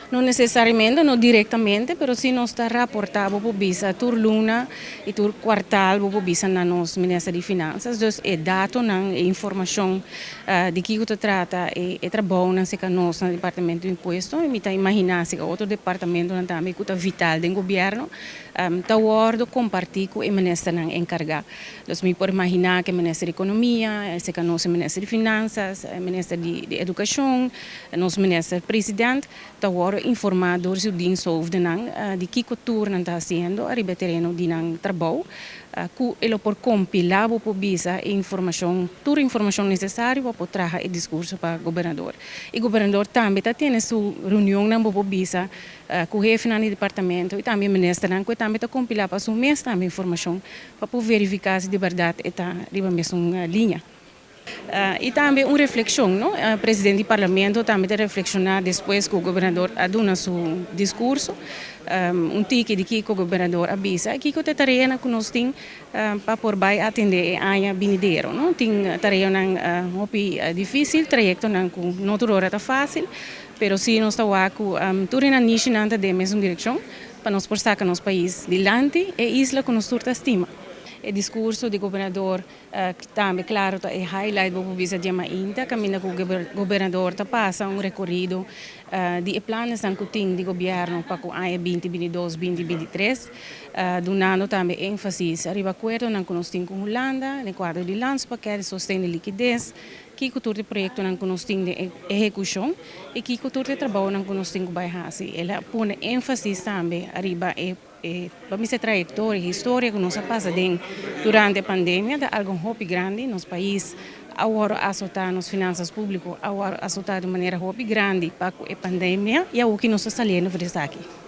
No nesesariamente, no direktamente, pero si nos ta raportá, bo por bisa, tur luna i tur kuartal, bo por bisa, na nos minister di Finansa. Dus e datonan, e informashon di kiko ta trata e trabounan serka nos na departamento di impuesto, i mi ta imaginá serka otro departamentonan tambe ku ta vital den gobièrnu, ta wòrdu kompartí ku e ministernan enkargá. Dus mi por imaginá ku e minister di Ekonomia, serka nos e minister di Finansa, e minister di Edukashon, nos minister president, ta wòrdu informá dor su diensthoofdennan di kiko tur nan ta hasiendo ariba e tereno di nan trabou, ku e lo por kompilá, bo por bisa, e informashon, tur informashon nesesario pa por traha e diskurso pa gobernador. E gobernador tambe ta tene su reunionnan, bo por bisa, ku hefenan di departamento i tambe ministernan, ku tambe ta kompilá pa su mes tambe informashon pa por verifiká si di bèrdat e ta riba mesun liña. I tambe un reflekshon, no? Presidente di parlamento tambe ta reflekshoná despues ku gobernador a duna su diskurso, un tiki di kiko gobernador a bisa i kiko ta e tareanan ku nos tin pa por bai atendé e aña binidero, no? Tin tareanan hopi difísil, trayektonan ku no tur ora ta fásil, pero si nos ta wak ku tur e nanishinan ta den mesun direkshon pa nos por saka nos pais dilanti, e isla ku nos tur ta stima. E diskurso di gobernador tambe, klaro, ta e highlight, bo por bisa, di mainta, kaminda ku gobernador ta pasa un rekorido di e plannan ku tin di gobièrnu pa ku aña 2022, 2023, dunando tambe énfasis riba akuerdonan ku nos tin ku Hulanda, den kuadro di landspakket, sosten di likides, kiko tur e proyektonan ku nos tin den ehekushon i kiko tur e trabounan ku nos tin ku bai hasi. El a pone énfasis tambe riba e pa mi trayektoria, historia ku nos a pasa den durante e pandemia, ta algu hopi grandi. Nos pais awor a asotá, nos finansa públiko awor a asotá di manera hopi grandi pa e pandemia i awor ku nos ta saliendo for di esaki.